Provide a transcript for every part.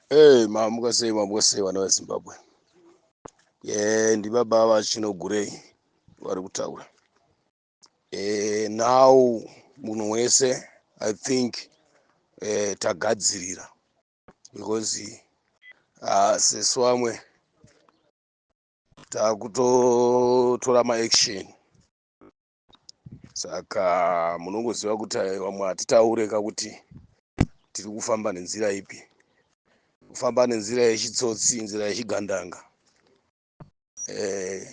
Hey, mamuka sei, mamuka sei vana veZimbabwe? Ye, ndibaba vaChinogurei vari kutaura. Now munhu wese, I think tagadzirira because sesu vamwe takutotora maaction. Saka munongoziva kuti vamwe hatitaure kakuti tiri kufamba nenzira ipi. Kufamba nenzira yechitsotsi, nzira yechigandanga,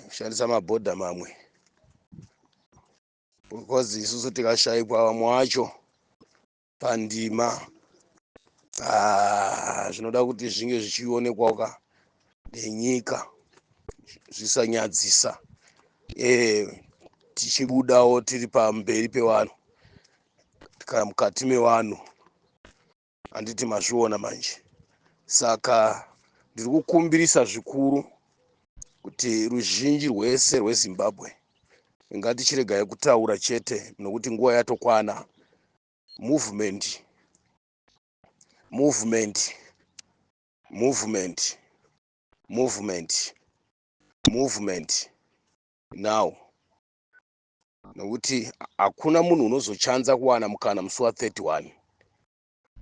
kushandisa mabhodha mamwe, because isusu tikashayikwa vamwe vacho pandima, zvinoda kuti zvinge zvichionekwawo ka nenyika, zvisanyadzisa tichibudawo tiri pamberi pevanhu kana mukati mevanhu. Handiti mazviona manje? Saka ndiri kukumbirisa zvikuru kuti ruzhinji rwese rweZimbabwe, ngatichiregai kutaura chete, nokuti nguva yatokwana. Movement, movement, movement, movement, movement now, nokuti hakuna munhu unozochanza kuwana mukana musi wa31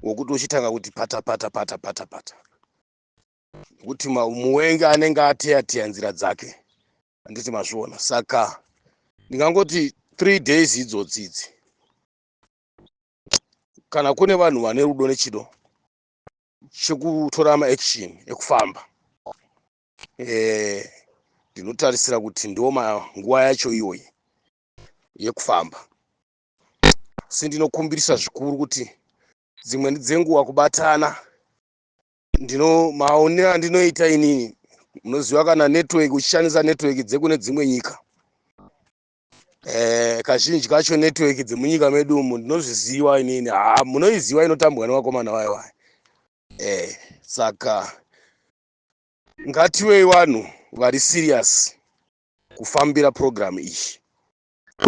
wokuti uchitanga kuti pata pata pata pata pata, nokuti muwengi anenge ateya teya nzira dzake. Handiti mazviona? Saka ndingangoti 3 days idzodzi idzi, kana kune vanhu vane rudo nechido chekutora maaction ekufamba, ndinotarisira kuti ndo nguva yacho iyoyi yekufamba. Asi ndinokumbirisa zvikuru kuti dzimweni dzenguva kubatana, ndino maonero andinoita inini, munoziva kana network, uchishandisa network dzekune dzimwe nyika, kazhinji kacho network dzemunyika medu umu, ndinozviziva inini, ha, munoiziva inotambwa nevakomana vayo vaya. Saka ngativei vanhu vari serious kufambira program iyi.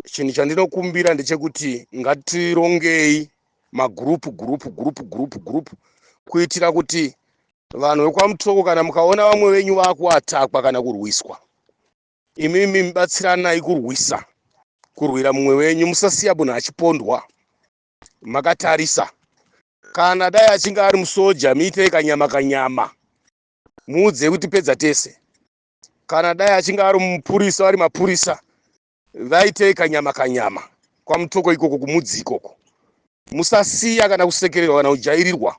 Chinhu chandinokumbira ndechekuti ngatirongei magroup, group, group, group, group, kuitira kuti vanhu vekwaMutoko, kana mukaona vamwe venyu vakuattackwa kana kurwiswa, imimi mubatsiranai kurwisa, kurwira mumwe wenyu. Musasiya munhu achipondwa makatarisa. Kana dai achinge ari musoja, muitei kanyama kanyama, muudze kuti pedza tese. Kana dai achinge ari mupurisa, vari mapurisa, vaitei kanyama kanyama kwaMutoko ikoko, kumudzi ikoko. Musasiya kana kusekererwa kana kujairirwa.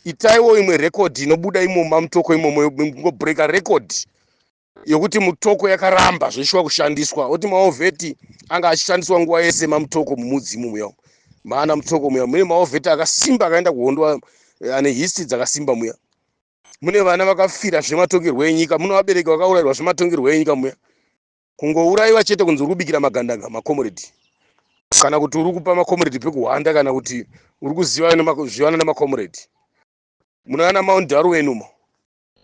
Itaiwo imwe record inobuda imomo maMutoko imomo, ngobreaka record yokuti Mutoko yakaramba zveshuwa kushandiswa, oti mawar vet anga achishandiswa nguva yese maMutoko, mumudzimu muya maana Mutoko muya mune mawar vet akasimba, akaenda kuhondo, ane history dzakasimba muya. Mune vana vakafira zvematongerwo enyika, mune vabereki vakaurayirwa zvematongerwo enyika muya. Kungourayiwa chete kunzi uri kubikira magandanga makomuredi, kana kuti uri kupa makomuredi pekuhwanda, kana kuti uri kuzivana nemakomuredi. Muna Mount Darwin umo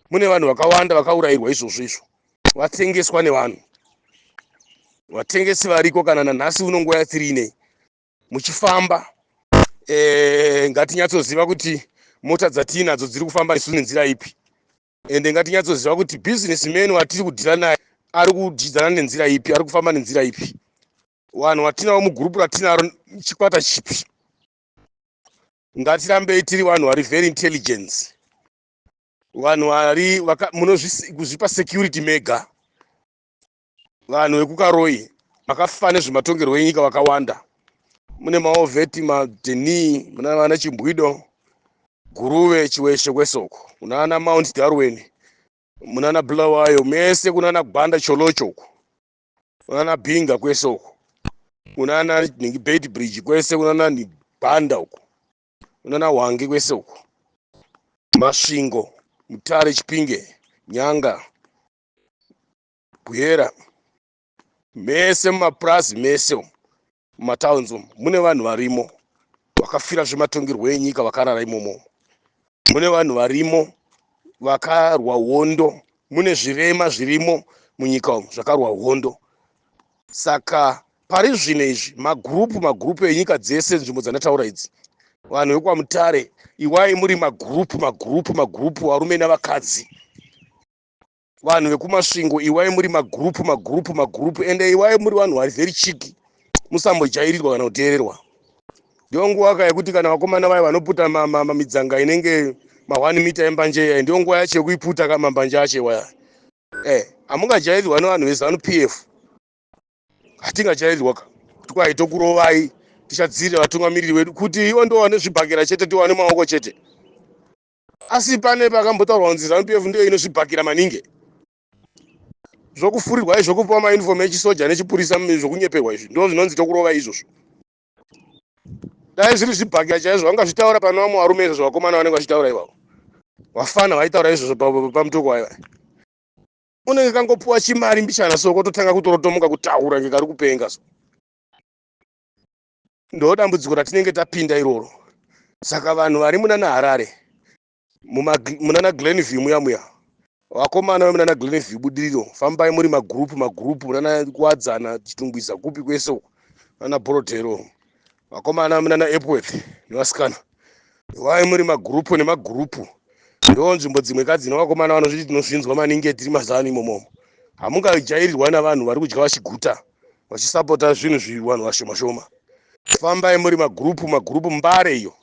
mune vanhu vakawanda vakaurayirwa izvozvo izvo, vatengeswa nevanhu, vatengesi variko kana nanhasi uno. Nguva yatiri inei muchifamba, ngatinyatsoziva kuti mota dzatiinadzo dziri kufamba isu nenzira ipi, ende ngatinyatsoziva kuti businessman watiri kudeala naye ari kudyidzana nenzira ipi, ari kufamba nenzira ipi, vanhu vatinavo mugroup ratinaro chikwata chipi. Ngatirambei tiri vanhu vari very intelligence, vanhu vari munozvipa security mega. Vanhu vekuKaroi vakafa nezvematongerwo enyika vakawanda. Mune mawar vet, madeni, muna vana Chimbwido, Guruve, Chiweshe kwesoko, munana Mount Darwin, munana Bulawayo mese, kunana Gwanda, Cholocho uko, kunana Binga kwese uko, kunana Beitbridge kwese, kunana Gwanda uko, kunana Hwange kwese uko, Masvingo, Mutare, Chipinge, Nyanga, Bwera mese, mumapurazi mese umu, mumatowns umu mune vanhu varimo vakafira zvematongerwo enyika, vakarara imomo. Mune vanhu varimo vakarwa hondo, mune zvirema zvirimo munyika umu zvakarwa hondo. Saka pari zvino izvi magroup, magroup enyika dzese, nzvimbo dzandataura idzi. Vanhu vekwaMutare, iwai muri magurupu magurupu magurupu, varume navakadzi. Vanhu vekuMasvingo, iwai muri magurupu magurupu magurupu, ende iwai muri vanhu vari very cheeky. Musambojairirwa kana kuteererwa. Ndiyo nguva ka yekuti kana vakomana vaya vanoputa mamidzanga inenge ma1 mita embanje iya, ndiyo nguva yacho yekuiputa ka mambanje acho iwaya. Hamungajairirwa nevanhu veZANU PF. Hatingajairirwa ka kuti kwai tokurovai, tichadzirira vatungamiriri vedu, kuti ivo ndo vane zvibhakera chete, ndivo vane maoko chete. Asi pane pakambotaurwa kunzi ZANU PF ndiyo inozvibhakira maningi. Zvokufurirwa izvo, kupiwa mauniform echisoja nechipurisa, zvokunyeperwa izvi, ndo zvinonzi tokurova izvozvo. Dai zviri zvibhakira chaizvo, vangazvitaura pane vamwe varume izvozvo. Vakomana vanenge vachitaura ivavo, vafana vaitaura izvozvo pamutoko waiva unenge kangopuwa chimari mbichana, so kototanga kutorotomuka kutaura nge kari kupenga. So ndo dambudziko ratinenge tapinda iroro. Saka vanhu vari munana Harare, munana Glenview muya muya, vakomana vemunana Glenview, Budiriro, fambai muri magurupu magurupu, munana Kuwadzana, Chitungwiza, kupi kwese uko, nana Borrowdale, vakomana munana Epworth nevasikana, wai muri magurupu nemagurupu. Ndo nzvimbo dzimwe kadzino vakomana vanozviti tinozvinzwa maningi, tiri mazano imomomo. Hamungajairirwa navanhu vari kudya vachiguta, vachisapota zvinhu zvivanhu vashoma shoma. Fambai muri magurupu magurupu. Mbare iyo,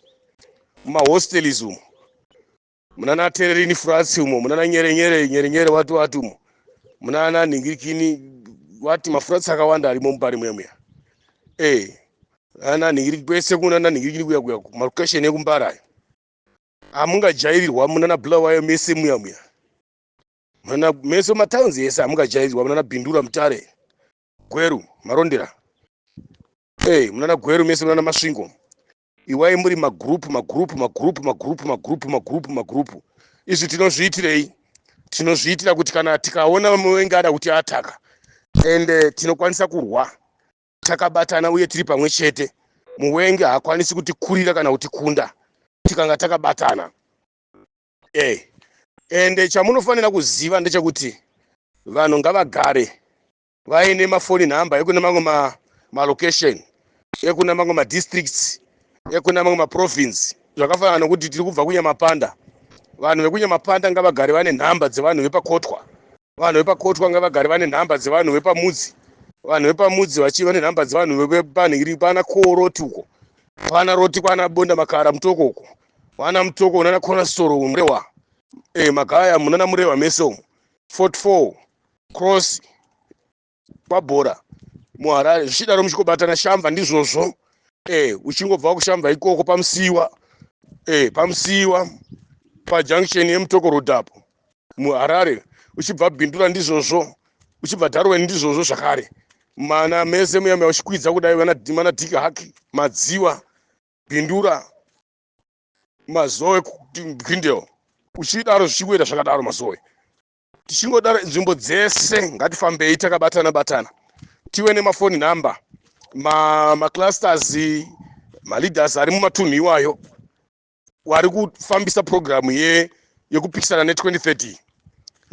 mumahostels umo, munana Tererini Flats umo, munana Nyerenyere, Nyerenyere wati wati umo, munana Nhingirikini wati, maflats akawanda arimo muMbare muya muya. Ana Nhingiriki kwese, kunana Nhingirikini kuya kuya, malocation ekuMbare ayo, hamungajairirwa. Munana Bulawayo mese muya muya, munana mese, matowns ese, hamungajairirwa. Munana Bindura, Mutare, Gweru, Marondera, munana Gweru mese, munana Masvingo, iwai muri magurupu magurupu magurupu magurupu magurupu magurupu magurupu. Izvi tinozviitirei? Tinozviitira kuti kana tikaona muvengi ada kuti ataka, ende tinokwanisa kurwa takabatana uye tiri pamwe chete. Muvengi haakwanisi kutikurira kana kutikunda tikanga takabatana. Ende chamunofanira kuziva ndechekuti vanhu ngavagare vaine mafoni nhamba ekune mamwe malocation, ekune mamwe madistricts, ekune mamwe maprovince. Zvakafanana nokuti tiri kubva kuNyamapanda, vanhu vekuNyamapanda ngavagare vane nhamba dzevanhu vepaKotwa. Vanhu vepaKotwa ngavagare vane nhamba dzevanhu vepaMudzi. Vanhu vepaMudzi vachiva nenhamba dzevanhu vepanhiri, pana Koroti uko, pana Roti, kwana Bonda, Makara, Mutoko uko, vana Mutoko, nana Konasoro, Murewa, Magaya, munana Murewa mese umo, 44 Cross, kwaBhora muHarare, zvichidaro muchikobatana. Shamva ndizvozvo. Uchingobva kuShamva ikoko, paMusiwa, paMusiwa, pajunction yeMutoko Road apo muHarare. Uchibva Bindura ndizvozvo, uchibva Darwen ndizvozvo zvakare. Mana mese muya muya, uchikwidza kudai, mana Dik Hak, Madziwa, Bindura, Mazowe, Greendale, uchidaro zvichingoita zvakadaro, Mazowe, tichingodaro, nzvimbo dzese ngatifambei takabatana batana, tive nemafoni nhamba, maclusters, maleaders ari mumatunhu iwayo vari kufambisa purogiramu yekupikisana ne2030.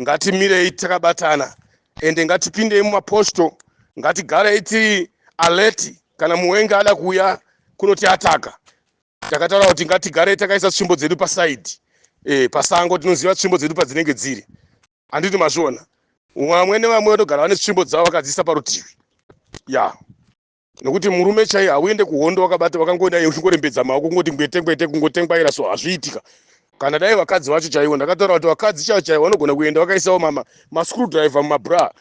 Ngatimirei takabatana, ende ngatipindei mumaposto, ngatigarei tiri alert. Kana muwengi ada kuuya kunoti ataka, takataura kuti ngatigarei takaisa tsvimbo dzedu paside, pasango. Tinoziva tsvimbo dzedu padzinenge dziri, handiti mazviona? Vamwe nevamwe vanogara vane tsvimbo dzavo vakadziisa parutivi ya, nokuti murume chaiye hauende kuhondo wakabata, wakangoenda uchingorembedza maoko, kungoti ngwete ngwete, kungotengwaira. So hazviitika. Kana dai vakadzi vacho chaivo, ndakataura kuti vakadzi chaivo chaivo vanogona kuenda vakaisawo mascrewdriver mumabra,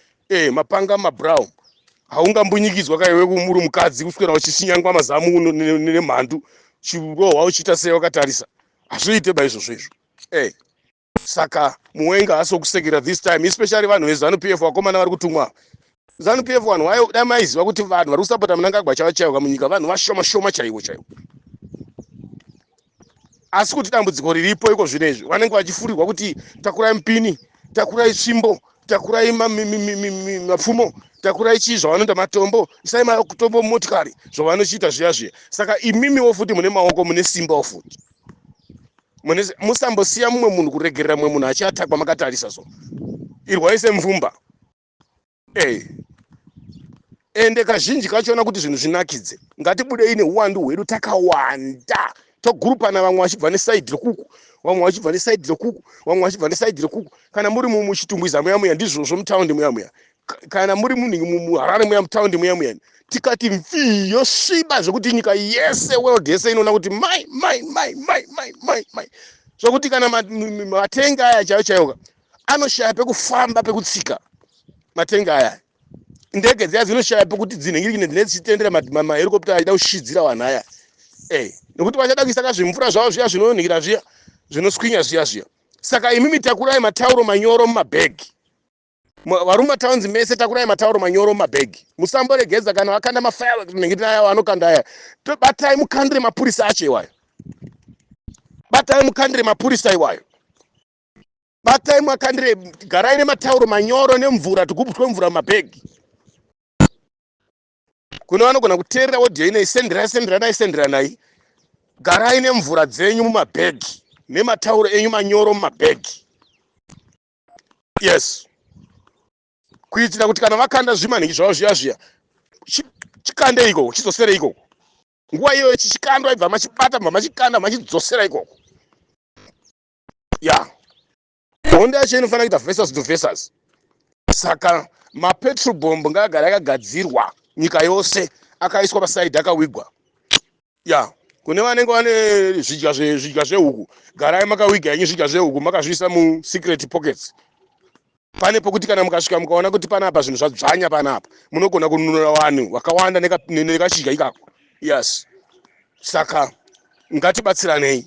mapanga mumabra. Haungambunyikidzwa kaiwe muri mukadzi kuswera uchisvinyangwa mazamu nemhandu, chirohwa uchiita sei wakatarisa? Hazviite ba izvozvo izvo. Saka muwenga haasi wekusekera this time, especially vanhu veZANU PF, vakomana vari kutumwa ZANU PF. Vanhu vayo, dai maiziva kuti vanhu vari kusapota Mnangagwa chaivo chaivo munyika vanhu vashoma shoma chaivo chaivo. Asi kuti dambudziko riripo iko zvino izvi, vanenge vachifurirwa kuti takurai mupini, takurai tsvimbo, takurai mapfumo, takurai chii, zvavanoita, matombo, isai matombo mumotikari, zvavanochiita zviya zviya. Saka imimiwo futi mune maoko, mune simbawo futi, musambosiya mumwe munhu, kuregerera mumwe munhu achiatakwa makatarisa. So irwai semvumba. Ende kazhinji kachona, kuti zvinhu zvinakidze, ngatibudei neuwandu hwedu takawanda. Togurupana, vamwe vachibva nesaidhi rekuku, vamwe vachibva nesaidhi rekuku, vamwe vachibva nesaidhi rekuku. Kana muri muChitungwiza muya muya, ndizvozvo, mutaundi muya muya, kana muri muHarare muya, mutaundi muya muya, tikati mfii, yosviba zvekuti nyika yese, world yese inoona kuti mai mai mai mai mai mai mai, zvokuti kana matenga aya chaiyo chaiyoka anoshaya pekufamba, pekutsika matenga aya. Ndege dziya dzinoshaya pekuti dzinhingirikine, dzine dzichitendera mahelicopter achida kushidzira vanhu aya, nekuti vachada kuisa kazvimvura zvavo zviya zvinonhikira zviya, zvinoswinya zviya zviya. Saka imimi takurai matauro manyoro mumabhegi. Vari mumataunzi mese, takurai matauro manyoro mumabhegi. Musamboregedza kana vakanda mafirework, nhingi aya vanokanda aya, batai mukandire mapurisa acho iwayo, batai mukandire mapurisa iwayo, batai mwakandire. Garai nematauro manyoro nemvura, tugubhu twemvura mumabhegi. Kune vanogona kuteerera audio inei, senderai, senderanai, senderanai. Garai nemvura dzenyu mumabhegi nematauro enyu manyoro mumabhegi, yes, kuitira kuti kana vakanda zvimanhingi zvavo zviya zviya, chikande ikoko, chidzosere ikoko. Nguva iyoyo chichikandwa, ibva machibata, bva machikanda, machidzosera ikoko. Ya, hondo yacho inofanira kuita versus to versus. Saka mapetrol bomb ngaagare akagadzirwa nyika yose, akaiswa pasaidhi, akawigwa. Ya, kune vanenge vane zvidya zvehuku, garai makawiga henyu zvidya zvehuku, makazviisa musecret pockets. Pane pokuti kana mukasvika mukaona kuti panapa zvinhu zvadzvanya, panapa munogona kununura vanhu vakawanda nekachidya ikako. Yes, saka ngatibatsiranei,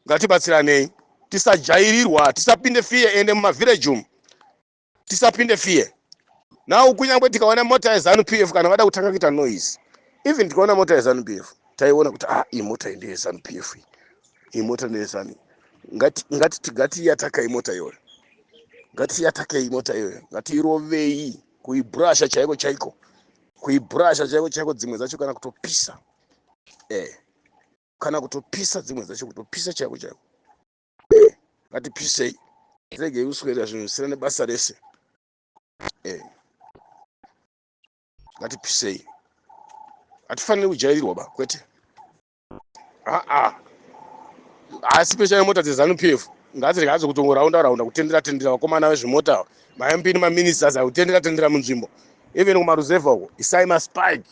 ngatibatsiranei, tisajairirwa, tisapinde fear. Ende mumavhireji umu tisapinde fear. Now kunyange tikaona mota yeZANU PF, kana vada kutanga kuita noise, even tikaona mota yeZANU PF, taiona kuti, ah, iyi mota iyi ndeyeZANU PF, iyi mota ndeyeZANU, ngatiyattackei mota iyoyo, ngatiyattackei mota iyoyo, ngatiirovei, kuibrasha chaiko chaiko, kuibrasha chaiko chaiko. Dzimwe dzacho kana kutopisa, kana kutopisa dzimwe dzacho, kutopisa chaiko chaiko. Ngatipisei, tiregei kuswera zvinhu zvisina nebasa rese. Ngatipisei, hatifaniri kujairirwa ba, kwete. Aa, asi peshai mota dzeZANU PF ngadzirege hadzo kutongoraunda raunda, kutendera tendera. Vakomana vezvimota, maMP nemaministers, akutendera tendera munzvimbo, even kumaruzevha uko, isai maspike,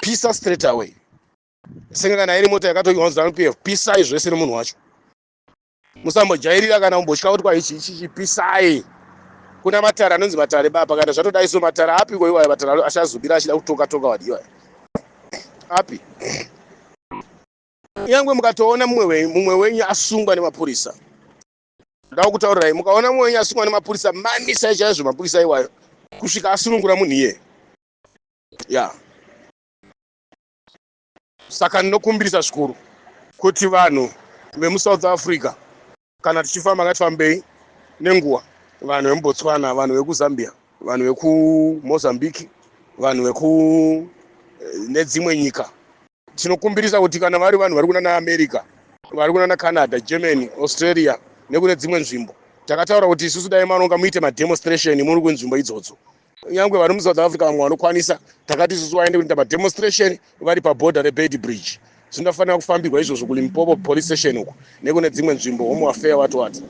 pisa straight away. Senge kana iri mota yakatoiwa ZANU PF, pisai zvese nemunhu wacho. Musambojairira kana kumbotya kuti kwa ichi ichi, pisai. Kuna matare anonzi matare baba, kana zvatodai so, matare apiko iwayo? Matare achazobira achida kutonga tonga vanhu iwayo api? Kunyange mukatoona mumwe wenyu asungwa nemapurisa, ndava kutaurirai, mukaona mumwe wenyu asungwa nemapurisa, mamisai chaizvo mapurisa iwayo kusvika asunungura munhu iyeye. Ya, saka ndinokumbirisa zvikuru kuti vanhu vemuSouth Africa, kana tichifamba, ngatifambei nenguva. Vanhu vemuBotswana, vanhu vekuZambia, vanhu vekuMozambique, vanhu veku nedzimwe nyika, tinokumbirisa kuti kana vari vanhu vari kuna naAmerica, vari kuna naCanada, Germany, Australia nekune dzimwe nzvimbo, takataura kuti isusu dai maronga muite mademonstration muri kunzvimbo idzodzo. Kunyange vari muSouth Africa, vamwe vanokwanisa, takati isusu vaende kunoita mademonstration vari pabhodha reBeitbridge. Zvinofanira kufambirwa izvozvo kuLimpopo police station uko nekune dzimwe nzvimbo, Home Affair, wati wati,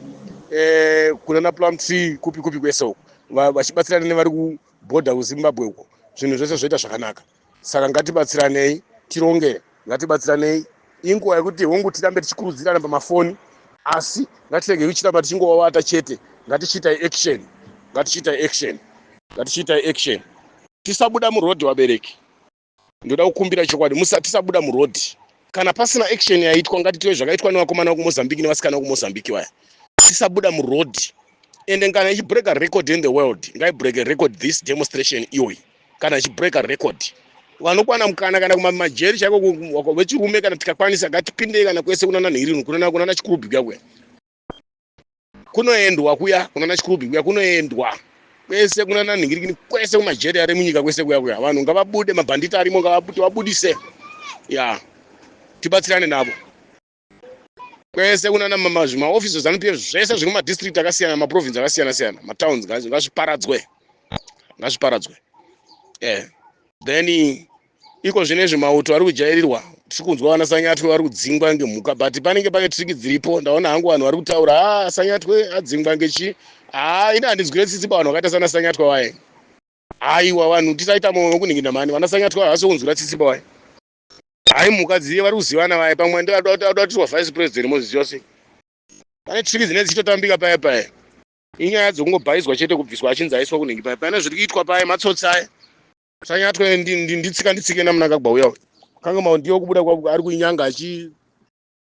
kuna naPlumtree, kupi kupi kwese uko, vachibatsirana nevari kubhodha kuZimbabwe uko, zvinhu zvese zvoita zvakanaka. Saka ngatibatsiranei, tironge, ngatibatsiranei. Inguva yekuti hongu tirambe tichikurudzirana pamafoni, asi ngatiregei kuchiramba tichingovavata chete. Ngatichiitai action, ngatichiitai action, ngatichiitai action. Tisabuda murodhi, vabereki, ndoda kukumbira chokwadi, tisabuda murodhi kana pasina action yaitwa. Ngatitoi zvakaitwa nevakomana vekuMozambique nevasikana vekuMozambique vaya. Tisabuda murodhi. Ende kana ichibreaka record in the world, ngaibreake record this demonstration iyoyi. Kana ichibreaka record, vanokwana mukana kana kumajeri chaiko, vechirume, kana tikakwanisa, ngatipindei kana kwese kunana Nhirinu, kunana Chikurubi kuya kuya kunoendwa kuya, kunana Chikurubi kuya kunoendwa kwese, kunana Nhingirikini kwese, kumajeri ari munyika kwese kuya kuya, vanhu ngavabude. Mabhanditi arimo ngavabude, vabudise ya, tibatsirane navo kwese kunana zvimaofisi zvaZANU PF zvese zviri mumadistrict akasiyana, maprovince akasiyana siyana, matowns, ngazviparadzwe, ngazviparadzwe. Then Iko zvino izvi mauto ari kujairirwa, tiri kunzwa vana Sanyatwe vari kudzingwa ngemhuka, but panenge pane trick dziripo. Ndaona hangu vanhu vari kutaura, ah, Sanyatwe adzingwa ngechi. Ah, ini handinzwire tsitsi pavanhu vakaita sana Sanyatwe vaye. Aiwa, vanhu tisaita mwoyo wekunhinginda mhani. Vana Sanyatwe havasi kunzwira tsitsi pavaya. Hai, mhuka dziye vari kuzivana vaye, pamwe ndoada kuitwa vice president, moziziva sei? Pane trick dzinenge dzichitotambika paya paya. Inyaya dzokungobhaizwa chete, kubviswa achinzi aiswa kunhingi paya. Pane zviri kuitwa paya, matsotsi aya. Sanyatwe nditsika nditsike naMnangagwa uya kanga mao ndiyo kubuda kwavo ari kuinyanga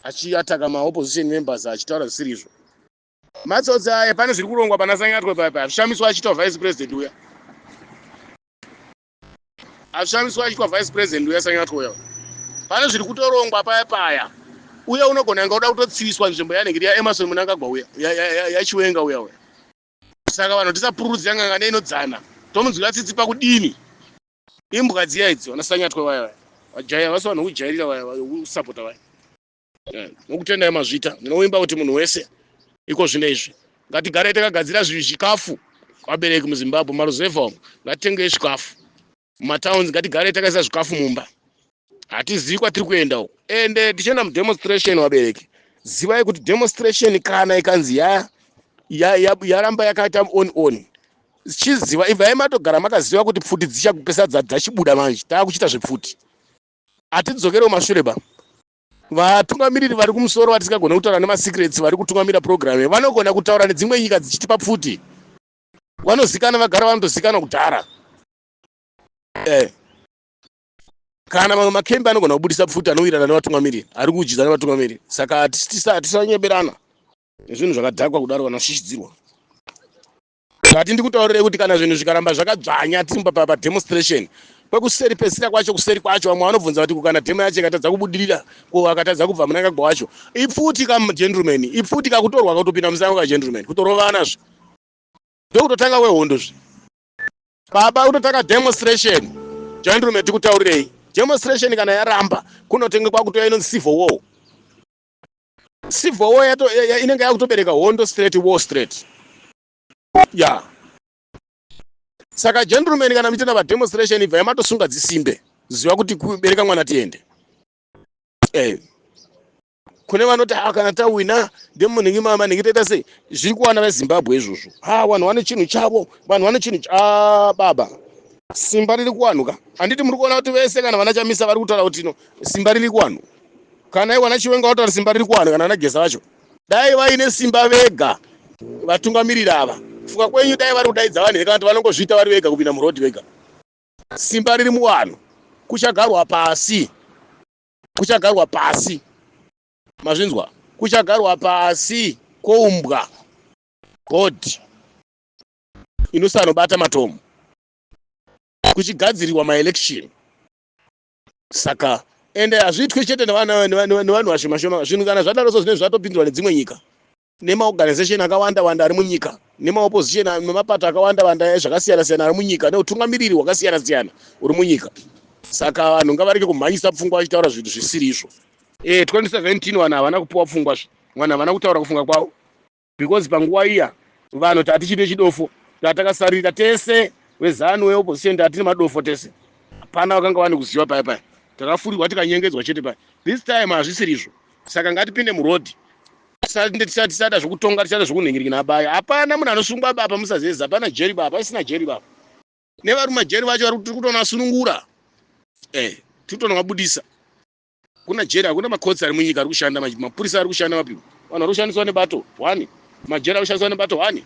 achiataka maopposition members, achitaura zvisiri izvo. Matsotsi aya. Pane zviri kurongwa pana Sanyatwe paya paya. Hazvishamiswa achiitwa vice president uya, hazvishamiswa achiitwa vice president uya Sanyatwe uya. Pane zviri kutorongwa paya paya. Uya unogona kunge uda kutotsiviswa nzvimbo yanenge yaEmmerson Mnangagwa uya, yaChiwenga uya uya. Saka vanhu tisapururudzira nganga neinodzana, tomunzwira tsitsi pakudini? Imbwa dziya idzi, vana Sanyatwe vaya vaya vajaya vasi vanhu kujairira vaya kusapota vaya. Nokutendai mazvita. Ndinovimba kuti munhu wese iko zvino izvi ngatigarei takagadzira zvikafu. Vabereki muZimbabwe, maruzevha umu, ngatitengei zvikafu. Mumatowns, ngatigarei takaisa zvikafu mumba. Hatizivi kwatiri kuenda uku. Ende tichienda mudemonstration, vabereki, zivai kuti demonstration kana ikanzi yaramba ya, ya, ya yakaita on chiziva, ibvai matogara makaziva kuti pfuti dzichakupesa dzachibuda. Manje taakuchiita zvepfuti, hatidzokere kumashure ba. Vatungamiriri vari kumusoro vatisingagoni kutaura nemasecrets, vari kutungamira program, vanogona kutaura nedzimwe nyika dzichitipa pfuti. Vanozikana, vagara vanotozikanwa kudhara. Kana mamwe makembi anogona kubudisa pfuti, anowirirana nevatungamiriri, ari kudyidzana nevatungamiriri. Saka tisanyeberana nezvinhu zvakadhakwa kudaro, vanoshishidzirwa. Ngati ndikutaurirei kuti kana zvinhu zvikaramba zvakadzvanya, tiri pademonstration, kwekuseri pesira kwacho, kuseri kwacho, vamwe vanobvunza kuti kana demo yacho ikatadza kubudirira, ko akatadza kubva Mnangagwa wacho? Ipfuti ka, gentleman, ipfuti kakutorwa, kakutopinda musango ka, gentleman, kutorovana zve, ndokutotanga kwehondo zve, baba. Kutotanga demonstration, gentleman, tikutaurirei, demonstration kana yaramba, kunotenge kwakutoya inonzi civil war. Civil war inenge yakutobereka hondo straight, war straight, ya yeah. Saka gentleman, kana muchienda pademonstration, ibva yamatosunga dzisimbe, ziva kuti kubereka mwana tiende. Kune vanoti, ha, kana tawina ndemunhingi manhingi toita sei? Zviri kuwana veZimbabwe izvozvo. Ha, vanhu vane chinhu chavo, vanhu vane chinhu. A, baba, simba riri kuvanhu ka. Handiti muri kuona kuti vese kana vana Chamisa vari kutaura kuti no, simba riri kuvanhu? Kana iwana Chiwenga vataura, simba riri kuvanhu. Kana vana Geza vacho, dai vaine simba vega vatungamiriri ava, kufunga kwenyu dai vari kudaidza vanhu here, kana kuti vanongozviita vari vega, kupinda murodhi vega? Simba riri muvanhu. Kuchagarwa pasi, kuchagarwa pasi, mazvinzwa? Kuchagarwa pasi koumbwa board inosanobata matomo, kuchigadzirirwa maelection. Saka ende hazviitwi chete nevanhu vashoma shoma. Zvinhu kana zvadaro so, zvinenge zvatopinzwa nedzimwe nyika, nemaorganization akawanda wanda ari munyika, nemaopposition, nemapato akawanda wanda zvakasiyana siyana ari munyika, neutungamiriri hwakasiyana siyana uri munyika. Saka vanhu ngavarege kumhanyisa pfungwa vachitaura zvinhu zvisiri izvo. 2017 vanhu havana kupiwa pfungwa, vanhu havana kutaura kufunga kwavo, because panguva iya vanhu tatichine chidofo, tatakasarira tese, veZANU, veopposition, tatine madofo tese. Hapana vakanga vane kuziva paya paya, takafurirwa, tikanyengedzwa chete paya. This time hazvisiri izvo. Saka ngatipinde murodhi, tisada zvokutonga, tisada zvokunhingirikina baya. Hapana munhu anosungwa baba, musazeza. Hapana jeri baba, isina jeri baba. Nevari mumajeri vacho vari kutonasunungura, tiri kutonovabudisa. Kuna jeri, hakuna makotsi ari munyika ari kushanda, mapurisa ari kushanda, mapipo, vanhu vari kushandiswa nebato one, majeri ari kushandiswa nebato one.